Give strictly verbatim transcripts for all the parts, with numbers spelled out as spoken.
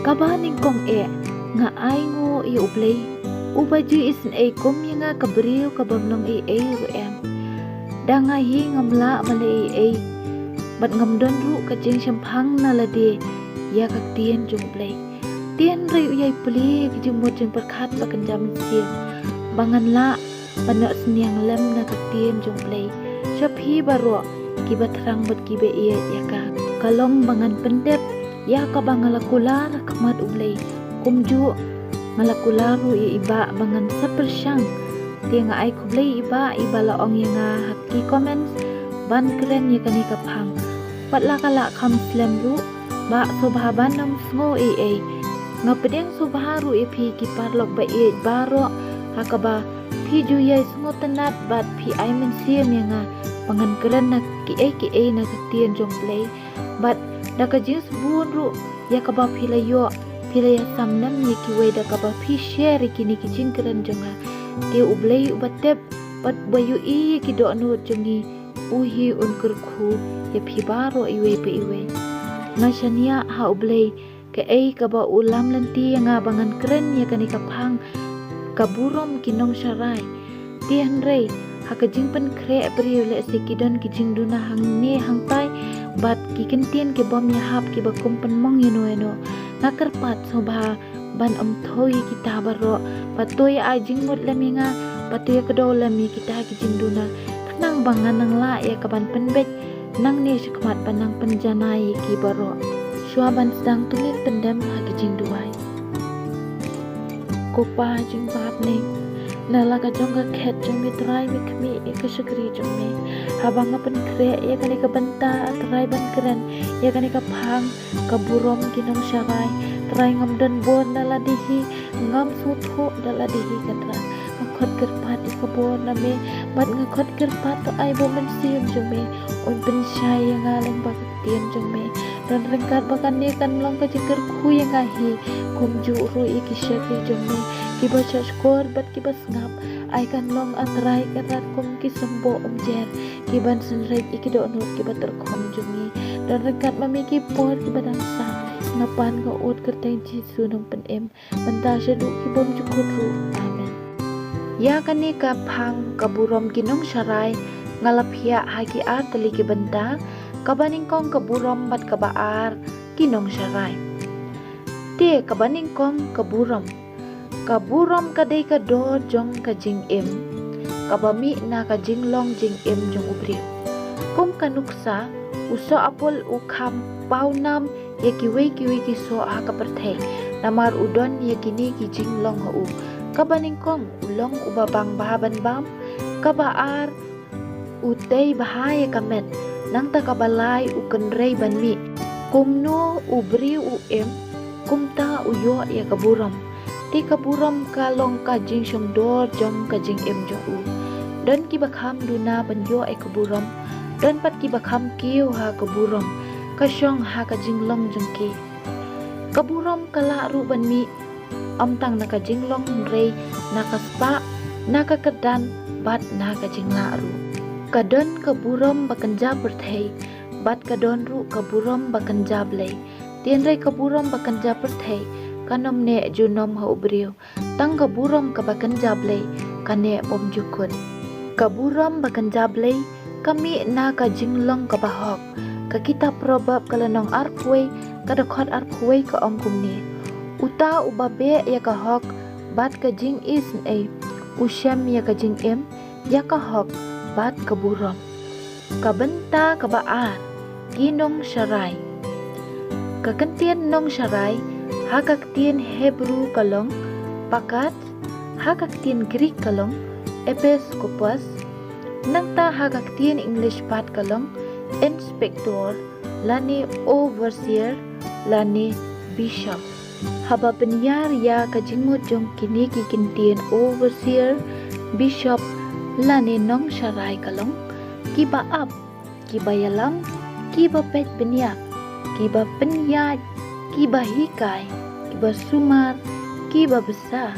Kaba nyngkong eh, nga ainguh ïa U Blei, uba ju isynei kum ïa nga ka briew ka bym long ei ei ruh em. Da nga hi ngam lah ban leh ei ei, bad ngam don ruh ka jingshemphang na lade ïa ka ktien jong U Blei. Te hynrei u ïai plie ïa ki jingmut jingpyrkhat ba kynja mynsiem, ba ngan lah ban ïoh synñiang lem na ka ktien jong U Blei. Sha phi baroh kiba thrang bad kiba ïeit ïa ka, ka long ba ngan pyndep ïa kaba nga la kular ha khmat U Blei. Kumjuh nga la kular ruh ïa i bah ba ngan sa pyrshang. Te nga ai khublei i bah iba la ong ïa nga ha ki comments ban kren ïa kane ka phang. Wat la ka lah kham slem ruh, bah sngewbha ban ym sngew ei ei. Nga pdiang sngewbha ruh ïa phi ki paralok ba ïeit baroh, ha kaba phi ju ïai sngewtynnat bad phi ai mynsiem ïa nga ba ngan kren na kiei kiei na ka ktien jong U Blei. Bad da ka jingsbun ruh ïa kaba phi la ïoh, phi la ïasam lem ïa kiwei da kaba phi share ïa kine ki jingkren jong nga. Te U Blei uba tip bad uba ïohi ïa ki dohnud jong ngi, u hi un kyrkhu ïa phi baroh iwei pa iwei. Nga shaniah ha U Blei kaei kaba u lam lynti ïa nga ba ngan kren ïa kane ka phang, ka burom ki nongsharai. Te hynrei ha ka jingpynkhreh briew lehse ki don ki jingduna hangne hangtai, bad ki kyntien ki bym ïahap kiba kum pynmong ïano ïano. Nga kyrpad sngewbha ban ym thew ïa kita baroh, bad to ïa ai jingmut lem ïa nga, bad to ïa kdew lem ïa kita ki jingduna, khnang ba ngan nang lah ïa ka ban pynbeit nangne shakhmat ban nang pynjanai ïa ki baroh. Shuwa ban sdang to ngin pyndem ha ki jingduwai. Ko Pa jingbapneng, na la ka jong ka khet jong me Trai me khmih ïa ka shakri jong me. Haba nga pynkhreh ïa kane ka bynta Trai ban kren ïa kane ka phang, ka burom ki nongsharai, Trai ngam don bor na lade hi, ngam sngewthuh da lade hi Trai. Nga khot kyrpad ïa ka bor na me, bad nga khot kyrpad to ai ba u Mynsiem jong me un pynshai ïa nga lyngba ka ktien jong me. Don ryngkat ba kane kan long ka jingkyrkhu ïa nga hi, kumjuh ruh ïa ki shakri jong me, kiba shahshkor bad kiba sngap. Ai kan long A Trai ka rat kum ki symboh umjer, ki ban synreit ïa ki dohnud kiba tyrkhong jong ngi. Don ryngkat ma me ki por kiba dang sah. Nga pan nga ud kyrteng Jisu Nongpynim, mynta shaduh ki bymjukut ruh. Amen. Ïa kane ka phang ka burom ki nongsharai, nga la phiah ha ki ar tylli ki bynta, kaba nyngkong ka burom bad kaba ar ki nongsharai. Te kaba nyngkong ka burom. Ka burom ka dei ka dor jong ka jingim, kaba mih na ka jinglong jingim jong u briew. Kum ka nuksa, u soh apul u kham paw nam ïa kiwei kiwei ki soh ha ka pyrthei, namar u don ïa kine ki jinglong ha u. Kaba nyngkong, u long uba bang bha ban bam. Kaba ar, u tei bha ïa ka met, nangta kaba lai u kynrei ban mih. Kumno u briew u im, kumta u ïoh ïa ka burom. Te ka burom ka long ka jingshongdor jong ka jingim jong u. Don kiba kham duna ban ïoh ïa ka burom, don pat kiba kham kiew ha ka burom, ka shong ha ka jinglong jong ki. Ka burom ka lah ruh ban mih, ym tang na ka jinglong hynrei na ka spah, na ka kyrdan, bad na ka jinglah ruh. Ka don ka burom ba kynja pyrthei, bad ka don ruh ka burom ba kynja Blei. Te hynrei ka burom ba kynja pyrthei kan ym neh junom ha u briew. Tang ka burom kaba kynja Blei ka neh bymjukut. Ka burom ba kynja Blei ka mih na ka jinglong kaba hok. Ka kitab Proverb ka lynnong arphew wei, ka dkhot arphew wei ka ong kumne: Uta uba beh ïa ka hok bad ka jingisynei, u shem ïa ka jingim, ïa ka hok bad ka burom. Ka bynta kaba ar, ki nongsharai. Ka kyntien nongsharai ha ka ktien Hebru ka long pakad, ha ka ktien Greek ka long episkopos, nangta ha ka ktien English pat ka long inspector, lane overseer, lane bishop. Haba pynïar ïa ka jingmut jong kine ki kyntien overseer, bishop, lane nongsharai ka long kiba ap, kiba ïalam, kiba peit bniah, kiba pynïaid, kiba hikai, kiba sumar, kiba bsa,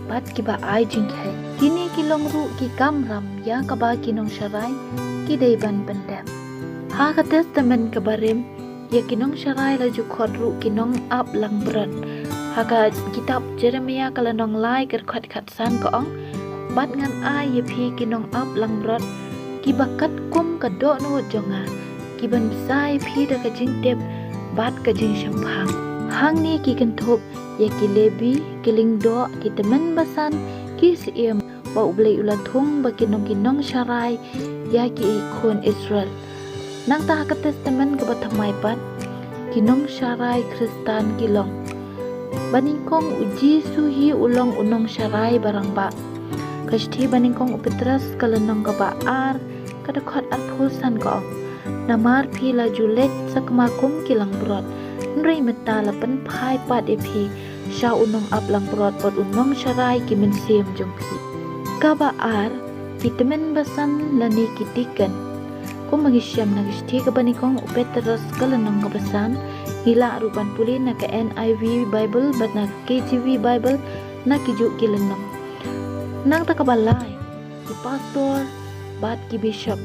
bad kiba ai jingkheiñ. Kine ki long ruh ki kamram ïa kaba ki nongsharai ki dei ban pyndep. Ha ka Testament kaba rim, ïa ki nongsharai la ju khot ruh ki nongap langbrot. Ha ka kitab Jeremiah ka lynnong lai ka dkhot khatsan ka ong, bad ngan ai ïa phi ki nongap langbrot, kiba katkum ka dohnud jong nga, kiban bsa ïa phi da ka jingtip bad ka jingshemphang. Hangne ki kynthup ïa ki Lebi, ki lyngdoh, ki tymmen basan, ki syiem, ba U Blei u la thung ba kin long ki nongsharai ïa ki khun Israel. Nangta ha ka Testament kaba thymmai pat, ki nongsharai Khristan ki long. Ba nyngkong U Jisu hi u long u nongsharai ba rangbah. Ka shithi ba nyngkong U Petros ka lynnong kaba ar ka dkhot arphew san ka ong, namar phi la ju leit sakma kum ki langbrot, hynrei mynta la pynphai pat ïa phi sha u nongap langbrot bad u nongsharai ki mynsiem jong phi. Kaba ar, ki tymmen basan lane ki deacon. Kumba ngi shem na ka shithi kaba nyngkong U Petros ka lynnong kaba san, ngi lah ruh ban pule na ka N I V Bible bad na ka K J V Bible, na kijuh ki lynnong. Nangta kaba lai, ki pastor bad ki bishop.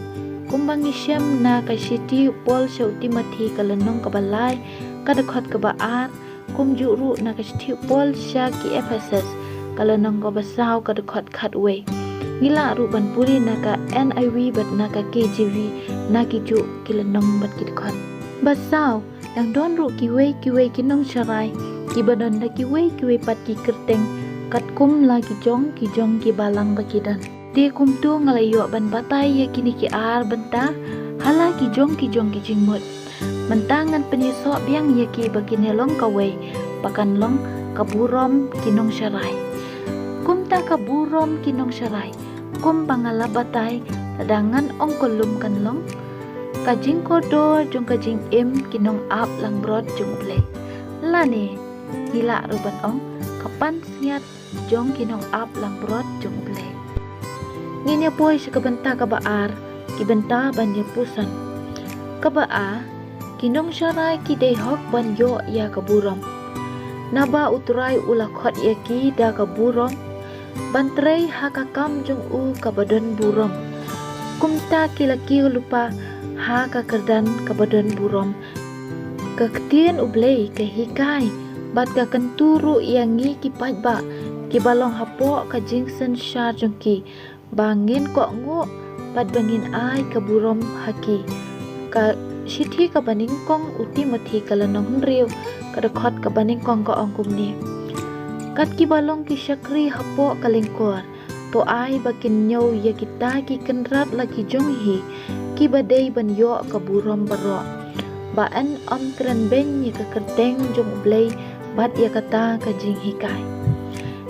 Kumba ngi shem na ka shithi U Paul sha u Timothy ka lynnong kaba lai ka dkhot kaba ar, kumjuh ruh na ka shithi U Paul sha ki Ephesus ka lynnong kaba saw ka dkhot khatwei. Ngi lah ruh ban pule na ka N I V bad na ka K J V, na kijuh ki lynnong bad ki dkhot. Ba saw, dang don ruh kiwei kiwei ki nongsharai kiba don da kiwei kiwei pat ki kyrteng, katkum la ki jong ki jong ki balang ba ki don. Te kumta nga la ïoh ban batai ïa kine ki ar bynta ha la ki jong ki jong ki jingmut. Mynta ngan pynïasoh biang ïa ki ba kin long kawei, ba kan long ka burom ki nongsharai. Kumta ka burom ki nongsharai, kumba nga la batai, lada ngan ong ka lum kan long ka jingkordor jong ka jingim ki nongap langbrot jong U Blei. Lane ngi lah ruh ban ong ka pansngiat jong ki nongap langbrot jong U Blei. Ngin ïa poi sha ka bynta kaba ar, ki bynta ban ïa puson. Kaba ar, ki nongsharai ki dei hok ban ïoh ïa ka burom. Naba U Trai u la khot ïa ki da ka burom ban trei ha ka kam jong u kaba don burom. Kumta ki la kiew lypa ha ka kyrdan kaba don burom. Ka ktien U Blei ka hikai bad ka kyntu ruh ïa ngi ki paidbah kiba long hapoh ka jingsynshar jong ki, ba ngin kohnguh bad ba ngin ai ka burom ha ki. Ka shithi kaba nyngkong U Timothy ka lynnong hynriew ka dkhot kaba nyngkong ka ong kumne: Kat kiba long ki shakri hapoh ka lyngkor, to ai ba kin ñiew ïa kita ki kynrad la ki jong hi, kiba dei ban ïoh ka burom baroh, ba yn ym kren beiñ ïa ka kyrteng jong U Blei bad ïa kata ka jinghikai.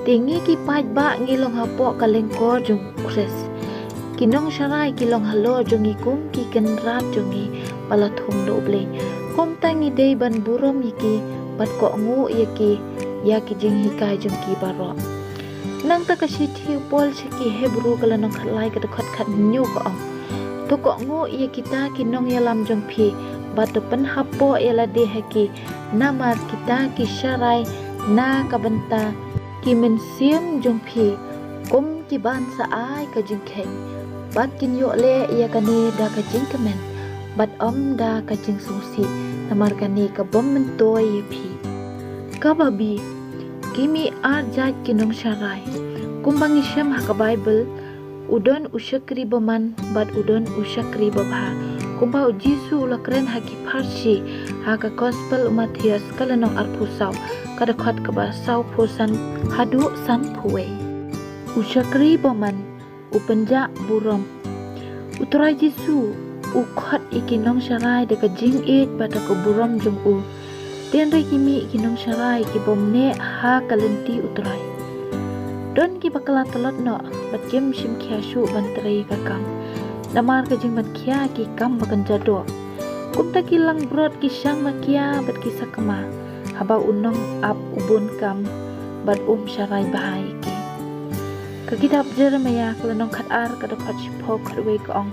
Te ngi ki paidbah ngi long hapoh ka lyngkor jong U Khrist. Ki nongsharai ki long halor jong ngi kum ki kynrad jong ngi ba la thung da U Blei. Kumta ngi dei ban burom ïa ki bad kohnguh ïa ki ïa ki jinghikai jong ki baroh. Nangta ka shithi U Paul sha ki Hebru ka lynnong khatlai ka dkhot khathynñiew ka ong: To kohnguh ïa kita ki nongïalam jong phi, bad to pynhapoh ïa lade ha ki, namar kita ki sharai na ka bynta ki mynsiem jong phi, kum kiban sa ai ka jingkheiñ, bad kin ïoh leh ïa kane da ka jingkmen, bad ym da ka jingsngewsih, namar kane ka bym myntoi ïa phi. Kaba bi, ki mih ar jait ki nongsharai. Kumba ngi shem ha ka Baibl, u don u shakri bymman bad u don u shakri babha. Kumba U Jisu u la kren ha ki pharshi ha ka Gospel U Mathaios ka lynnong arphew saw ka dkhot kaba sawphew san haduh sanphew wei. U shakri bymman u pynjah burom. U Trai Jisu u khot ïa ki nongsharai da ka jingïeit bad da ka burom jong u. Hynrei ki mih ki nongsharai ki bym neh ha ka lynti U Trai. Don kiba kylla tlot noh bad kim shim khia shuh ban trei ka kam. Namar ka jingban khia ki kam ba kynja doh. Kumta ki langbrot ki shang makia bad ki sakma haba u nongap u bun kam bad um sharai bha ïa ki. Ka kitab Jeremiah ka lynnong khatar ka dkhot shiphew khatwei ka ong: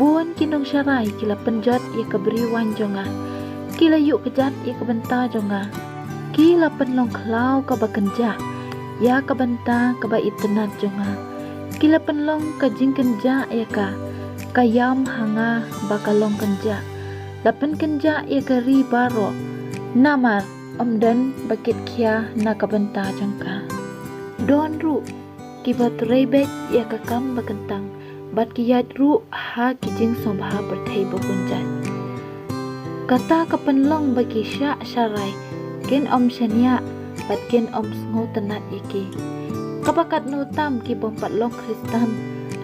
Bun ki nongsharai ki la pynjot ïa ka bri waiñ jong nga, ki la ïuh kjat ïa ka bynta jong nga, ki la pynlong khlaw kaba kynjah ïa ka bynta kaba itynnad jong nga, ki la pynlong ka jingkynjah ïa ka, ka ïam ha nga ba ka long kynjah, la pynkynjah ïa ka ri baroh. Namar ym don ba kit khia na ka bynta jong ka. Don ruh kiba trei beit ïa ka kam ba kyntang, bad ki ïaid ruh ha ki jingsngewbha pyrthei ba bun jait. Kata ka pynlong ba ki shah sharai, kin ym shaniah, bad kin ym sngewtynnad ïa ki. Kaba katno tam ki bym pat long Khristan,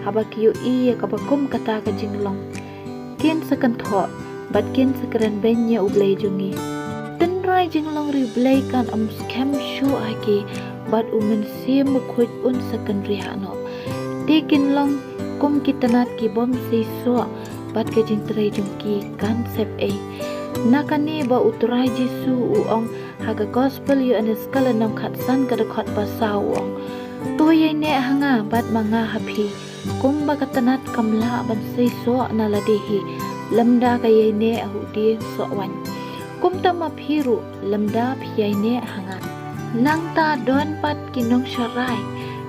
haba ki ïohi ïa kaba kum kata ka jinglong, kin sa kynthoh, bad kin sa kren beiñ ïa U Blei jong ngi. Tynrai jinglong ri Blei kan ym skhem shuh ha ki, bad U Mynsiem Bakhuid un sa kynriah noh. Te kin long kum ki tnat ki bym seisoh, bad ka jingtrei jong ki kan sep ei. Na kane ba U Trai Jisu u ong ha ka Gospel Ïoannis ka lynnong khatsan ka dkhot ba saw u ong, to ïaineh ha nga bad ma nga ha phi. Kumba ka tnat kam lah ban seisoh na lade hi, lymda ka ïaineh ha u dieng soh waiñ, kumta ma phi ruh, lymda phi ïaineh ha nga. Nangta don pat ki nongsharai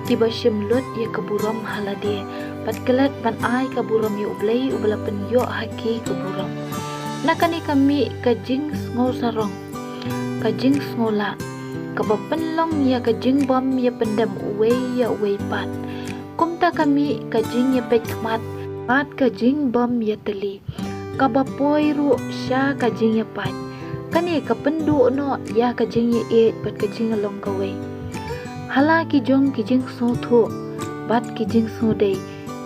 kiba shim lut ïa ka burom ha lade, bad klet ban ai ka burom ïa U Blei uba la pynïoh ha ki ka burom. Na kane ka mih ka jingsngewsarong, ka jingsngewlah, kaba pynlong ïa ka jingbym ïapyndem uwei ïa uwei pat. Kumta ka mih ka jingïapeit khmat, bad ka jingbym ïatylli, kaba poi ruh sha ka jingïapait. Kane ka pynduh noh ïa ka jingïaieit bad ka jinglong kawei. Ha la ki jong ki jingsngewthuh bad ki jingsngewdei,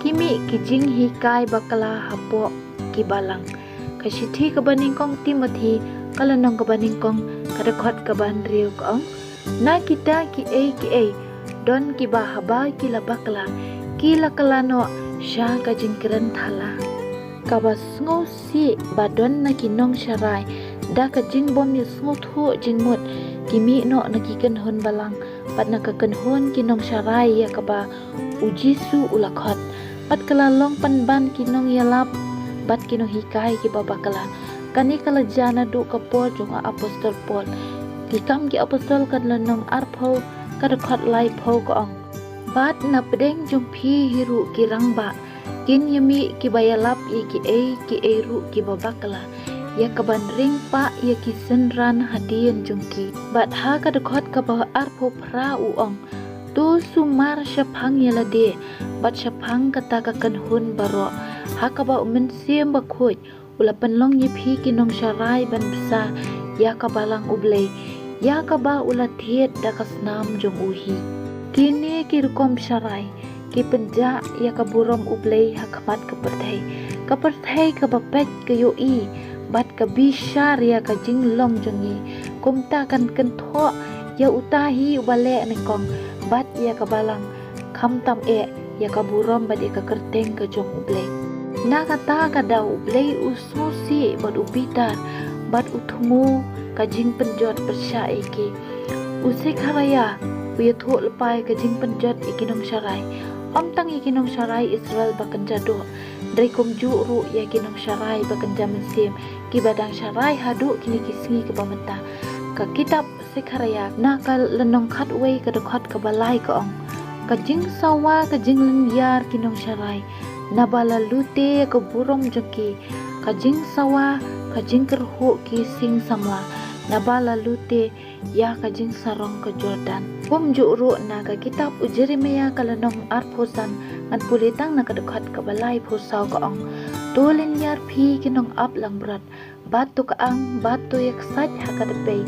ki mih ki jinghikai bakla hapoh ki balang. Ka shithi kaba nyngkong Timothi, ka lynnong kaba nyngkong, ka dkhot kaba hynriew ka ong, na kita kiei kiei, don kiba haba ki la bakla, ki la kylla noh sha ka jingkren thala. Kaba sngewsih ba don na ki nongsharai, da ka jingbym ïasngewthuh jingmut, ki mih noh na ki kynhun balang, bad na ka kynhun ki nongsharai ïa kaba U Jisu u la khot, bad ka la long pynban ki nongïalap bad ki nonghikai kiba bakla. Kane ka la jia naduh ka por jong u apostol Paul. Ki Kam ki Apostol ka lynnong arphew, ka dkhot laiphew ka ong, bad na pdeng jong phi hi ruh ki rangbah, kin ïa mih kiba ïalap ïa kiei kiei ruh kiba bakla, ïa kaban ring pah ïa ki synran hadien jong ki. Bad ha ka dkhot kaba arphew phra u ong, to sumar shaphang ïa lade, bad shaphang kata ka kynhun baroh, ha kaba U Mynsiem Bakhuid u la pynlong ïa phi ki nongsharai ban bsa ïa ka balang U Blei, ïa kaba u la thied da ka snam jong u hi. Kine ki rukom sharai ki pynjah ïa ka burom U Blei ha khmat ka pyrthei. Ka pyrthei kaba peit ka ïohi bad ka bishar ïa ka jinglong jong ngi, kumta kan kynthoh ïa uta hi uba leh nyngkong bad ïa ka balang, khamtam eh ïa ka burom bad ïa ka kyrteng ka jong U Blei. Na kata ka daw U Blei u sngewsih bad u bitar, bad u thmu ka jingpynjot pyrshah ïa ki. U Sekharaïa u ïathuh lypa ïa ka jingpynjot ïa ki nongsharai, ym tang ïa ki nongsharai Israel ba kynja doh, hynrei kumjuh ruh ïa ki nongsharai ba kynja mynsiem, kiba dang sharai haduh kine ki sngi kiba mynta. Ka kitab Sekharaïa, na ka lynnong khatwei ka dkhot kaba lai ka ong, ka jingsawa ka jinglynñiar ki nongsharai, naba la lute ïa ka burom jong ki. Ka jingsawa ka jingkyrhuh ki sing samla, naba la lute ïa ka jingsarong ka Jordan. Kumjuh ruh na ka kitab u Jeremaïa ka lynnong arphew san, ngan pule tang na ka dkhot kaba laiphew saw ka ong, to lynñiar phi ki nongap langbrot, bad to kyang, bad to ïaksaid ha ka dpei,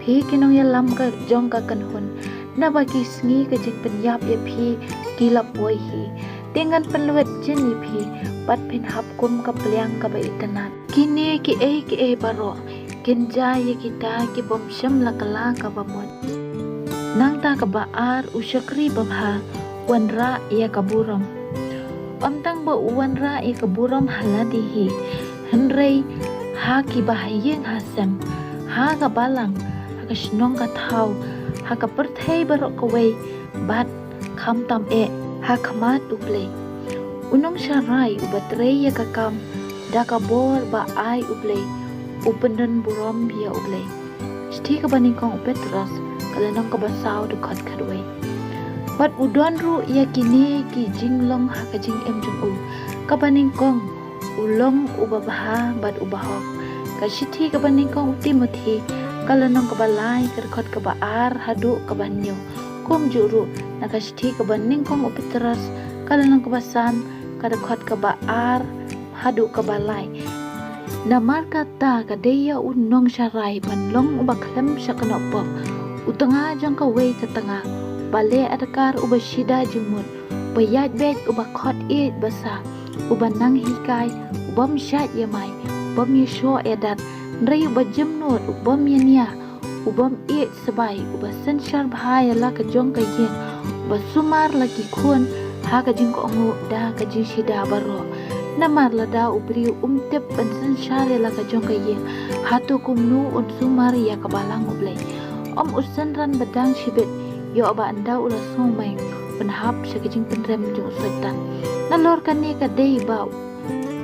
phi ki nongïalam ka jong ka kynhun, naba ki sngi ka jingpynïap ïa phi ki la poi hi. Te ngan pynlwet jin ïa phi, bad phin hap kum ka pliang kaba itynnad. Kine kiei kiei baroh kin jia ïa kita ki bym shym la kylla kaba mut. Nangta kaba ar, u shakri babha wanrah ïa ka burom. Ym tang ba u wanrah ïa ka burom ha lade hi, hynrei ha kiba ha ïing ha sem, ha ka balang, ha ka shnong ka thaw, ha ka pyrthei baroh kawei, bad khamtam eh ha khmat U Blei. U nongsharai uba trei ïa ka kam da ka bor ba ai U Blei, u pyndon burom ïa U Blei. Shithi kaba nyngkong u Petros, ka lynnong kaba saw, dkhot khatwei. Bad u don ruh ïa kine ki jinglong ha ka jingim jong u. Kaba nyngkong, u long uba bha bad uba hok. Ka shithi kaba nyngkong u Timothi, Ka lynnong kaba lai, ka dkhot kaba ar haduh kaba hynñiew. Kumjuh ruh na ka shithi kaba nyngkong u Petros, ka lynnong kaba san, ka dkhot kaba ar haduh kaba lai. Namar kata ka dei ïa u nongsharai ban long uba khlem sha ka nongpop, u tnga jong kawei ka tnga, ba leh adkar, uba shida jingmut, uba ïaid beit, uba khot ïeit basa, uba nang hikai, u bym shait ïamai, u bym ïashoh ïadat, hynrei uba jemnud, u bym ïania, u bym ïeit sbai, uba synshar bha ïa la ka jong ka ïing, uba sumar la ki khun ha ka jingkohnguh da ka jingshida baroh. Namar lada u briew um tip ban synshar ïa la ka jong ka ïing, hato kumno un sumar ïa ka balang U Blei? Ym u synran ba dang shibit, ïoh ba ynda u la sngewmeng, un hap sha ka jingpynrem jong u Soitan. Nalor kane ka dei ba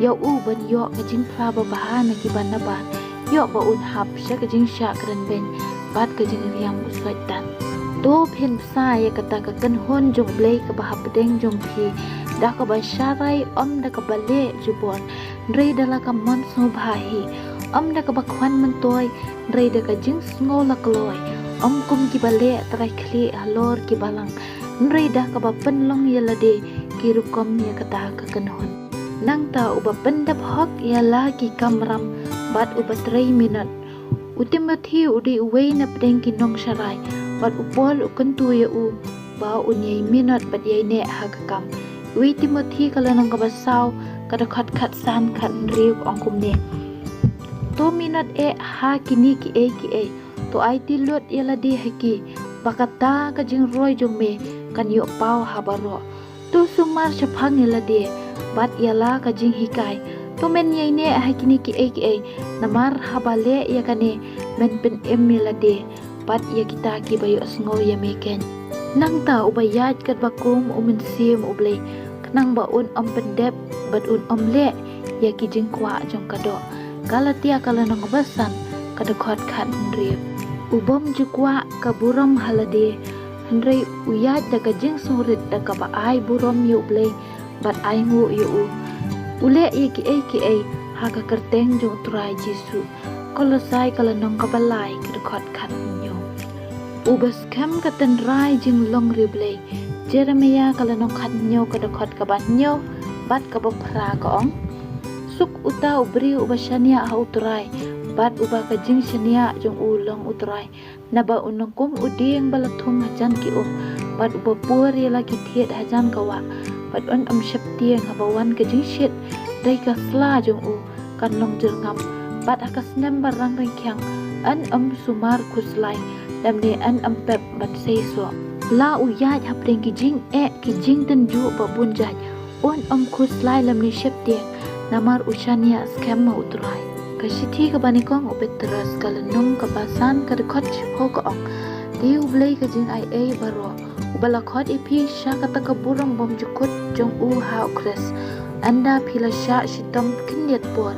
ïa u ban ïoh ka jingphla babha na kiba nabar, ïoh ba un hap sha ka jingshah kren beiñ bad ka jingriam u Soitan. To phin bsa ïa kata ka kynhun jong U Blei kaba hapdeng jong phi da kaba sharai, ym da kaba leh jubor, hynrei da la ka mon sngewbha hi, ym da kaba khwan myntoi, hynrei da ka jingsngew la kloi, ym kum kiba leh trai khlieh halor ki balang, hynrei da kaba pynlong ïa lade ki rukom ïa kata ka kynhun. Nangta uba pyndep hok ïa la ki kamram bad uba trei minot. U Timothi u dei uwei na pdeng ki nongsharai, bad u Paul u kyntu ïa u ba un ïai minot bad ïai neh ha ka kam. Wei Timothi ka lynnong kaba saw, ka dkhot khatsan khathynriew ka ong kumne: To minot eh ha kine kiei kiei, to aiti lut ïa lade ha ki, ba kata ka jingroi jong me kan ïoh paw ha baroh. To sumar shaphang ïa lade bad ïa la ka jinghikai. To men ïai neh ha kine kiei kiei, namar haba leh ïa kane men pynim ïa lade bad ïa kita kiba ïohsngew ïa me keiñ. Nangta uba ïaid katba kum u Mynsiem U Blei, khnang ba un ym pyndep bad un ym leh ïa ki jingkwah jong ka doh. Galatia ka lynnong kaba san, ka dkhot khathynriew. U bym ju kwah ka burom ha lade, hynrei u ïaid da ka jingsngewrit da kaba ai burom ïa U Blei bad ainguh ïa u. U leh ïa kiei kiei ha ka kyrteng jong U Trai Jisu. Kolosai ka lynnong kaba lai, ka dkhot khathynñiew. Uba skhem ka tynrai jinglong riewblei. Jeremiah ka lynnong khathynñiew, ka dkhot kaba hynñiew bad kaba phra ka ong: Suk uta u briew uba shaniah ha U Trai, bad uba ka jingshaniah jong u long U Trai. Naba un long kum u dieng ba la thung hajan ki um, bad uba pur ïa la ki thied hajan ka wah, bad un ym sheptieng haba wan ka jingshit, dei ka sla jong u kan long jyrngam, bad ha ka snem ba rang ryngkhiang yn ym sumar khuslai, lymne yn ym pep ban seisoh. La u ïaid hapdeng ki jingeh ki jingtynjuh ba bun jait, un ym khuslai lymne sheptieng, namar u shaniah skhem ha U Trai. Ka shithi kaba nyngkong u Petros ka lynnong kaba san ka dkhot shiphew ka ong: Te U Blei ka jingaiei baroh, uba la khot ïa phi sha kata ka burom bymjukut jong u ha U Khrist, ynda phi la shah shitom khyndiat por,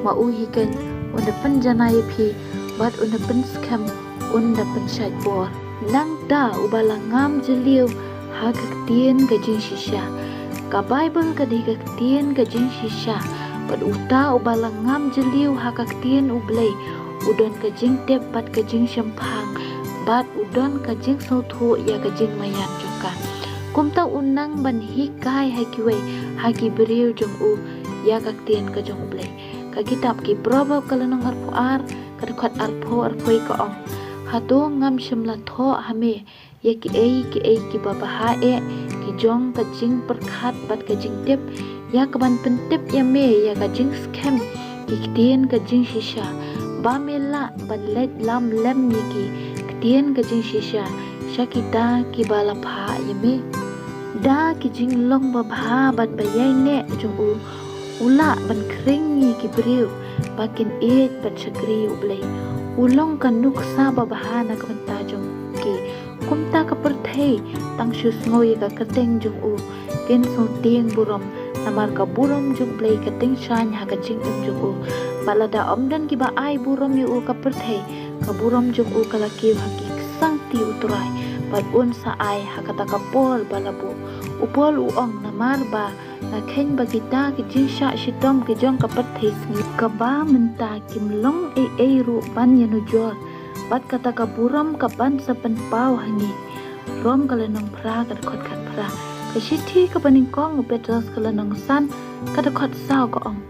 ma u hi keiñ un da pynjanai ïa phi bad un da pynskhem, un da pynshait bor. Nangta uba la ngam jylliew ha ka ktien ka jingshisha. Ka Baibl ka dei ka ktien ka jingshisha, bad uta uba la ngam jylliew ha ka ktien U Blei u don ka jingtip bad ka jingshemphang, bad u don ka jingsngewthuh ïa ka jingmaïan jong ka. Kumta u nang ban hikai ha kiwei ha ki briew jong u ïa ka ktien ka jong U Blei. Ka kitab ki Proverb ka lynnong arphew ar, ka dkhot arphew, arphew ka ong: Hato ngam shym la thoh ha me ïa kiei kiei kiba bha eh ki jong ka jingpyrkhat bad ka jingtip, ïa kaban pyntip ïa me ïa ka jingskhem ki ktien ka jingshisha, ba me lah ban leit lam lem ïa ki ktien ka jingshisha sha kita kiba la phah ïa me? Da ki jinglong babha bad ba ïaineh jong u, u lah ban khring ïa ki briew ba kin ïeit bad shakri U Blei. U long ka nuksa babha na ka bynta jong ki. Kumta ka pyrthei tang shu sngew ïa ka kyrteng jong u, kin sngewtieng burom, namar ka burom jong U Blei ka tyngshaiñ ha ka jingim jong u. Bad lada ym don kiba ai burom ïa u ka pyrthei, ka burom jong u ka la kiew ha ki ksangti U Trai, bad un sa ai ha kata ka por ba la buh. U Paul u ong: Namar ba nga kheiñ ba kita ki jingshah shitom ki jong ka pyrthei sngi, kaba mynta kim long ei ei ruh ban ïanujor, Bad kata ka burom ka ban sa pynpaw ha ngi. Rom ka lynnong phra ka dkhot khatphra. Ka shithi kaba nyngkong u Petros ka lynnong san ka dkhot saw ka ong: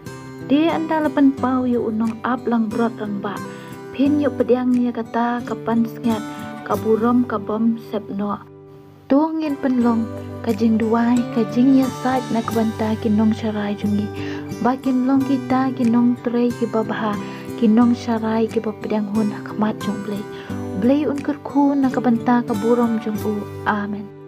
Te ynda la pynpaw ïa u nongap langbrot rangbah, phin ïoh pdiang ïa kata ka pansngiat, ka burom ka bym sep noh. To ngin pynlong ka jingduwai, ka jingïasaid na ka bynta ki nongsharai jong ngi, ba kin long kita ki nongtrei kiba bha, ki nongsharai kiba pdiang hun ha khmat jong U Blei. U Blei un kyrkhu na ka bynta ka burom jong u. Amen.